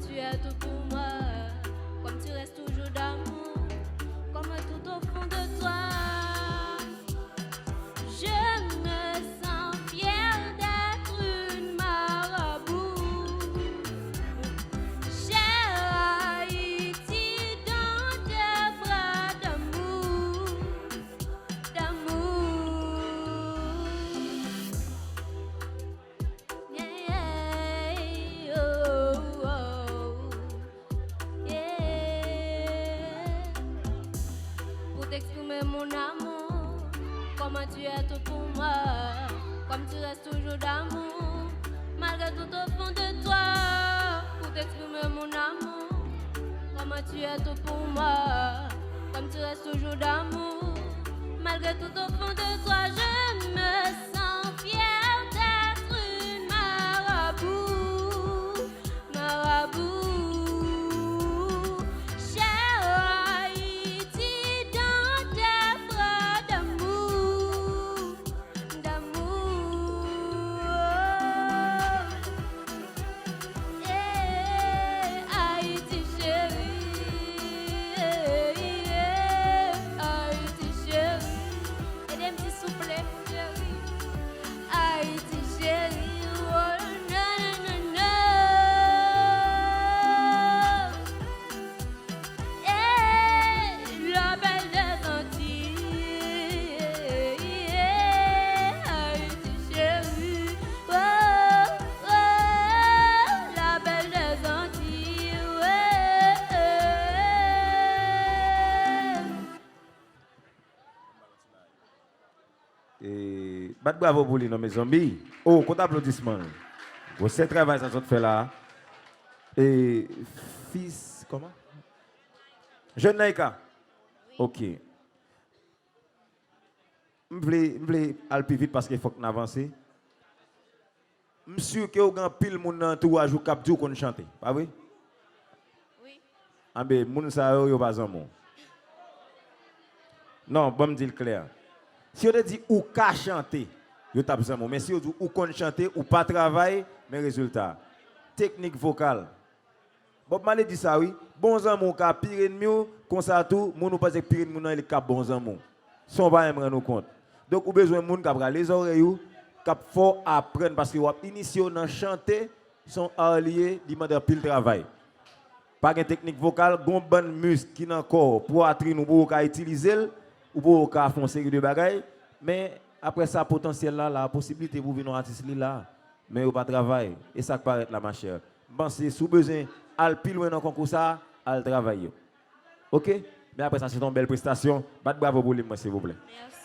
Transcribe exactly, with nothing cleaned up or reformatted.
Tu es tout pour moi, comme tu restes toujours d'amour, comme tout au fond de toi. Je me sens fière d'être une marabout. Chère Haïti, dans tes bras d'amour, d'amour. Yeah, yeah, oh, oh, yeah. Pour t'exprimer mon amour, comment tu es tout pour moi, comme tu restes toujours d'amour, malgré tout au fond de toi. Pour t'exprimer mon amour, comment tu es tout pour moi, comme tu restes toujours d'amour, malgré tout au fond de toi, je me sens fière d'être une marabout, marabout. Chère Haïti, dans tes bras d'amour, d'amour. Eh, Haïti chérie, eh, eh, Haïti chérie. Ede m ti souple, cheri. Haïti chérie, oh, non, non, non, non. Eh, la belle des Antilles, eh, eh, Haïti chérie, oh, oh, la belle des Antilles, ouais, eh. E, bat bravo pou li non, mezanmi. Oh, kote aplodisman? Gwosè travay sa zòt fè la. E, fis, kòman? Jèn Naïka. Ok. M vle, m vle al pi vit paske fòk n avanse. M si ke w gen anpil moun nan antouraj ou k ap di w konn chante, pa vre? Wi. Anben, moun sa yo, yo pa zanmi w. Non, ban m di l klè. Si yo te di ou ka chante, yo t ap zanmi w. Men si yo di w ou konn chante, ou pa travay, men rezilta. Teknik vokal. Bob Marley di sa wi, bon zanmi w ka pire ènmi w, konsa tou, moun ou panse k pire ènmi w nan, li ka bon zanmi w. San w pa menm rann ou kont. Donk, ou bezwen moun k ap rale zòrèy ou, k ap fè w aprann, paske w ap inisye w nan chante, se yon ar li ye, li mande anpil travay. Pa gen teknik vokal, gon bann misk ki nan kò w, pwatrin ou, pou w ka itilize l, ou pou w ka fè yon seri de bagay, men apre sa, potansyèl la la, posiblite pou w vin yon atis li la. Men yo pa travay. E sa k parèt la, machè. M panse, si w bezwen al pi lwen nan konkou sa a, al travay yo. Oke? Men apre sa, se yon bèl prestasyon. Bat bravo pou li, mwen, silvouplè. Mèsi.